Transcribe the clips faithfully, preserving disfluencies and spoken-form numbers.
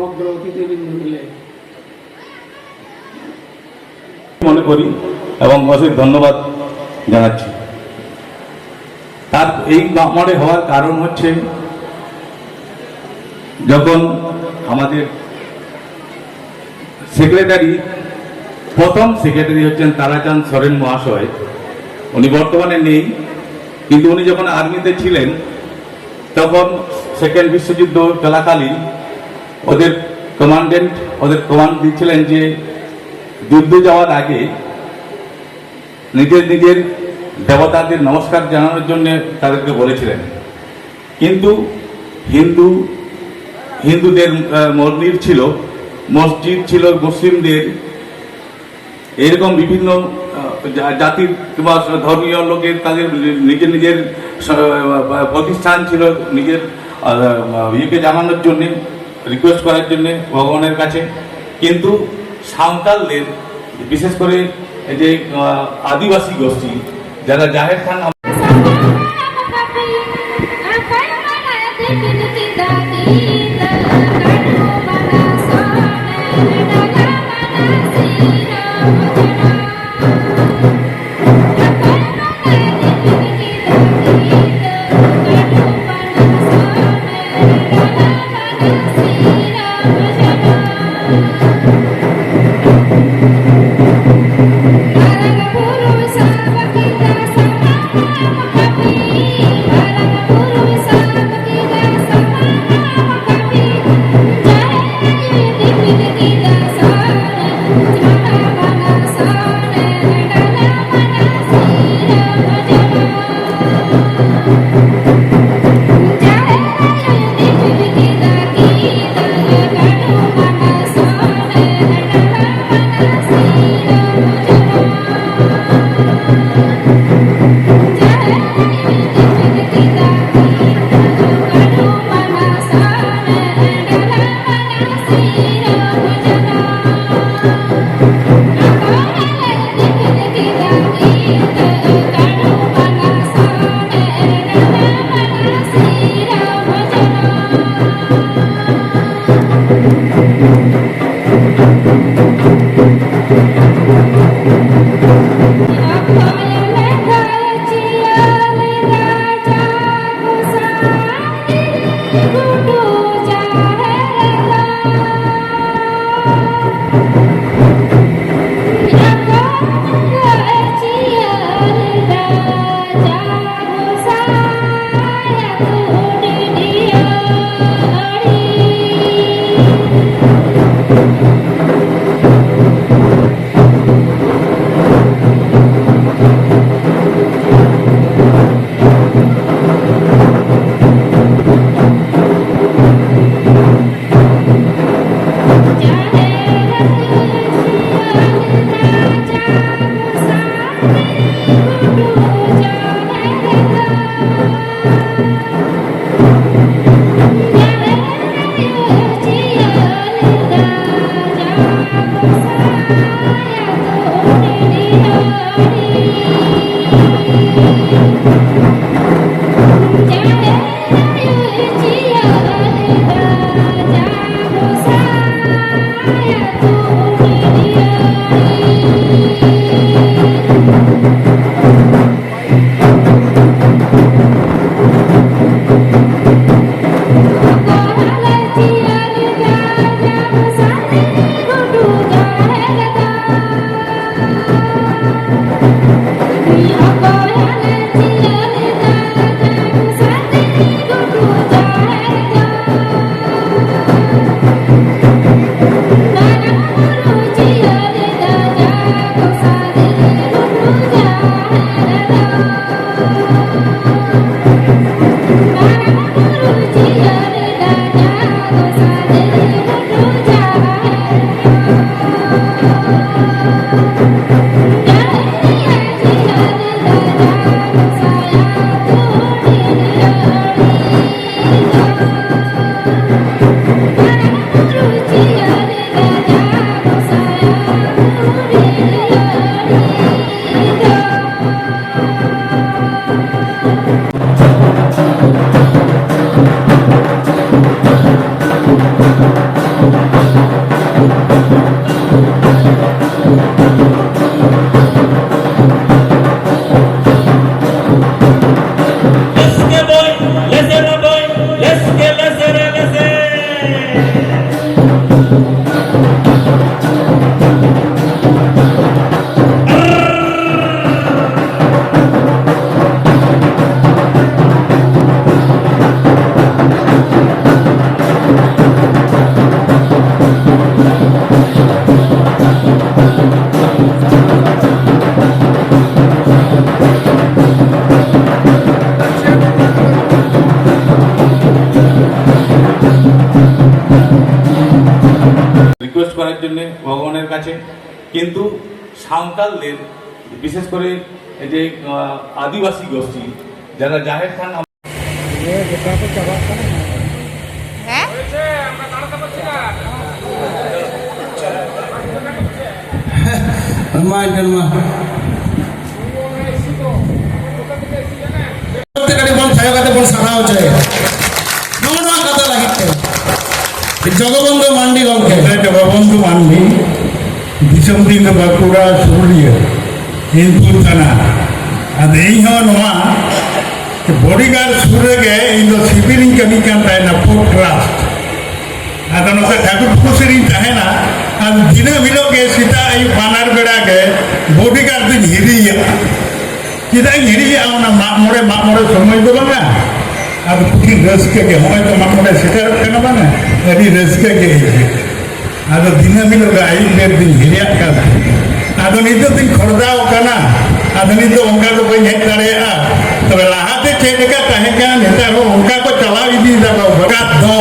সমগ্র অতিথিবৃন্দ মিলে মনে করি এবং অশেষ ধন্যবাদ জানাচ্ছি। তার এই মামরে হওয়ার কারণ হচ্ছে, যখন আমাদের সেক্রেটারি, প্রথম সেক্রেটারি হচ্ছেন তারাচাঁদ সরেন মহাশয়, উনি বর্তমানে নেই, কিন্তু উনি যখন আর্মিতে ছিলেন, তখন সেকেন্ড বিশ্বযুদ্ধ চলাকালীন ওদের কমান্ডেন্ট, ওদের কমান্ড দিচ্ছিলেন যে যুদ্ধ যাওয়ার আগে নিজের নিজের দেবতাদের নমস্কার জানানোর জন্য তাদেরকে বলেছিলেন। কিন্তু হিন্দু, হিন্দুদের আহ, মন্দির ছিল, মসজিদ ছিল, মুসলিমদের, এরকম বিভিন্ন আহ, জা- জাতির কিংবা ধর্মীয় লোকের তাদের নিজের নিজের আহ, প্রতিষ্ঠান ছিল, নিজের আহ, ইয়েকে জানানোর জন্য, রিকোয়েস্ট করার জন্য ভগবানের কাছে। কিন্তু সাঁওতালদের, বিশেষ করে এই যে আহ, আদিবাসী গোষ্ঠী, যারা জাহের থান কিন্তু সাঁওতালদের, বিশেষ করে এই যে আহ, আদিবাসী গোষ্ঠী, যারা জাহের থান ᱢᱟ ᱮᱱᱠᱷᱟᱱ ᱢᱟ᱾ ᱠᱟᱹᱴᱤᱡ ᱵᱚᱱ ᱛᱷᱟᱭᱚ ᱠᱟᱛᱮ ᱵᱚᱱ ᱥᱟᱨᱦᱟᱣ ᱦᱚᱪᱚᱭᱟ ᱱᱚᱜᱼᱚ ᱱᱚᱣᱟ ᱠᱟᱛᱷᱟ ᱞᱟᱹᱜᱤᱫ ᱛᱮ᱾ ᱡᱚᱜᱚᱵᱚᱱᱫᱷᱩ ᱢᱟᱱᱰᱤ ᱜᱚᱢᱠᱮ᱾ ᱡᱚᱜᱚᱵᱚᱱᱫᱷᱩ ᱢᱟᱱᱰᱤ ᱫᱤᱥᱚᱢ ᱫᱤᱱ ᱫᱚ ᱵᱟᱸᱠᱩᱲᱟ ᱥᱩᱨᱩᱞᱤᱭᱟᱹ ᱦᱤᱱᱫᱩ ᱛᱷᱟᱱᱟ᱾ ᱟᱫᱚ ᱤᱧ ᱦᱚᱸ ᱱᱚᱣᱟ ᱵᱚᱰᱤᱜᱟᱨᱰ ᱥᱩᱨ ᱨᱮᱜᱮ ᱤᱧ ᱫᱚ ᱥᱤᱵᱤᱞ ᱤᱧ ᱠᱟᱹᱢᱤ ᱠᱟᱱ ᱛᱟᱦᱮᱱᱟ, ᱯᱳᱨᱴ ᱴᱨᱟᱥᱴ᱾ ᱟᱫᱚ ᱱᱚᱛᱮ ᱴᱷᱟᱹᱠᱩᱨ ᱯᱩᱠᱷᱩᱨ ᱥᱮᱫ ᱤᱧ ᱛᱟᱦᱮᱱᱟ᱾ ᱟᱨ ᱫᱤᱱᱟᱹᱢ ᱦᱤᱞᱳᱜ ᱜᱮ ᱥᱮᱛᱟᱜ ᱟᱹᱭᱩᱵ ᱵᱟᱱᱟᱨ ᱵᱮᱲᱟ ᱜᱮ ᱵᱚᱰᱤᱜᱟᱨᱰ ᱫᱚᱧ ᱦᱤᱨᱤᱭᱟ᱾ ᱪᱮᱫᱟᱜ ᱤᱧ ᱦᱤᱨᱤᱭᱟ? ᱚᱱᱟ ᱢᱟᱜ ᱢᱚᱬᱮ ᱢᱟᱜ ᱢᱚᱬᱮ ᱥᱚᱢᱚᱭ ᱫᱚ ᱵᱟᱝᱟ᱾ ᱟᱫᱚ ᱠᱩᱴᱷᱤᱱ ᱨᱟᱹᱥᱠᱟᱹ ᱜᱮ, ᱦᱚᱸᱜᱼᱚᱭ ᱛᱚ ᱢᱟᱜ ᱢᱚᱬᱮ ᱥᱮᱴᱮᱨᱚᱜ ᱠᱟᱱᱟ, ᱵᱟᱝᱟ? ᱟᱹᱰᱤ ᱨᱟᱹᱥᱠᱟᱹ ᱜᱮ ᱟᱹᱭᱠᱟᱹᱜᱼᱟ᱾ ᱟᱫᱚ ᱫᱤᱱᱟᱹᱢ ᱦᱤᱞᱳᱜ ᱜᱮ ᱟᱹᱭᱩᱵ ᱵᱮᱨ ᱫᱚᱧ ᱦᱤᱨᱤᱭᱟᱜ ᱠᱟᱱ ᱛᱟᱦᱮᱸᱫ᱾ ᱟᱫᱚ ᱱᱤᱛᱚᱜ ᱫᱚᱧ ᱠᱷᱚᱲᱫᱟᱣ ᱠᱟᱱᱟ᱾ ᱟᱫᱚ ᱱᱤᱛᱚᱜ ᱚᱱᱠᱟ ᱫᱚ ᱵᱟᱹᱧ ᱦᱮᱡ ᱫᱟᱲᱮᱭᱟᱜᱼᱟ᱾ ᱛᱚᱵᱮ ᱞᱟᱦᱟᱛᱮ ᱪᱮᱫ ᱞᱮᱠᱟ ᱛᱟᱦᱮᱸ ᱠᱟᱱᱟ, ᱱᱮᱛᱟᱨ ᱦᱚᱸ ᱚᱱᱠᱟ ᱠᱚ ᱪᱟᱞᱟᱣ ᱤᱫᱤᱭᱮᱫᱟ ᱠᱚ ᱵᱚᱨᱠᱟᱛ ᱫᱚ᱾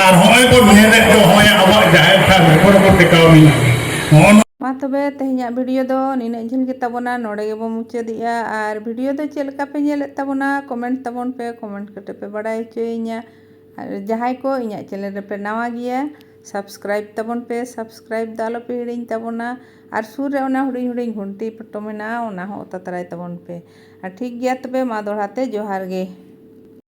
ᱟᱨ ᱦᱚᱸᱜᱼᱚᱭ ᱵᱚᱱ ᱧᱮᱞᱮᱫ ᱫᱚ, ᱦᱚᱸᱜᱼᱚᱭ ᱟᱵᱚᱣᱟᱜ ᱡᱟᱦᱮᱨ ᱛᱷᱟᱱ ᱨᱮ ᱠᱚᱨᱮ ᱠᱚ ᱴᱮᱠᱟᱣ ᱢᱮᱱᱟᱜᱼᱟ᱾ ᱱᱚᱜᱼᱚ ᱱᱚᱣᱟ ᱢᱟ ᱛᱚᱵᱮ ᱛᱮᱦᱮᱧᱟᱜ ᱵᱷᱤᱰᱤᱭᱳ ᱫᱚ ᱱᱤᱱᱟᱹᱜ ᱡᱷᱟᱹᱞ ᱜᱮ ᱛᱟᱵᱚᱱᱟ, ᱱᱚᱰᱮ ᱜᱮᱵᱚᱱ ᱢᱩᱪᱟᱹᱫᱮᱜᱼᱟ᱾ ᱟᱨ ᱵᱷᱤᱰᱤᱭᱳ ᱫᱚ ᱪᱮᱫ ᱞᱮᱠᱟ ᱯᱮ ᱧᱮᱞᱮᱫ ᱛᱟᱵᱚᱱᱟ, ᱠᱚᱢᱮᱱᱴ ᱛᱟᱵᱚᱱ ᱯᱮ, ᱠᱚᱢᱮᱱᱴ ᱠᱟᱛᱮ ᱯᱮ ᱵᱟᱲᱟᱭ ᱦᱚᱪᱚᱭᱤᱧᱟ᱾ ᱟᱨ ᱡᱟᱦᱟᱸᱭ ᱠᱚ ᱤᱧᱟᱹᱜ ᱪᱮᱱᱮᱞ ᱨᱮᱯᱮ ᱱᱟᱣᱟ ᱜᱮᱭᱟ, ᱥᱟᱵᱥᱠᱨᱟᱭᱤᱵ ᱛᱟᱵᱚᱱ ᱯᱮ, ᱥᱟᱵᱥᱠᱨᱟᱭᱤᱵ ᱫᱚ ᱟᱞᱚ ᱯᱮ ᱦᱤᱲᱤᱧ ᱛᱟᱵᱚᱱᱟ᱾ ᱟᱨ ᱥᱩᱨ ᱨᱮ ᱚᱱᱟ ᱦᱩᱰᱤᱧ ᱦᱩᱰᱤᱧ ᱜᱷᱩᱱᱴᱤ ᱯᱷᱳᱴᱳ ᱢᱮᱱᱟᱜᱼᱟ, ᱚᱱᱟ ᱦᱚᱸ ᱚᱛᱟ ᱛᱟᱨᱟᱭ ᱛᱟᱵᱚᱱ ᱯᱮ᱾ ᱟᱨ ᱴᱷᱤᱠ ᱜᱮᱭᱟ ᱛᱚᱵᱮ, ᱢᱟ ᱫᱚᱦᱲᱟ ᱛᱮ ᱡᱚᱦᱟᱨ ᱜᱮ᱾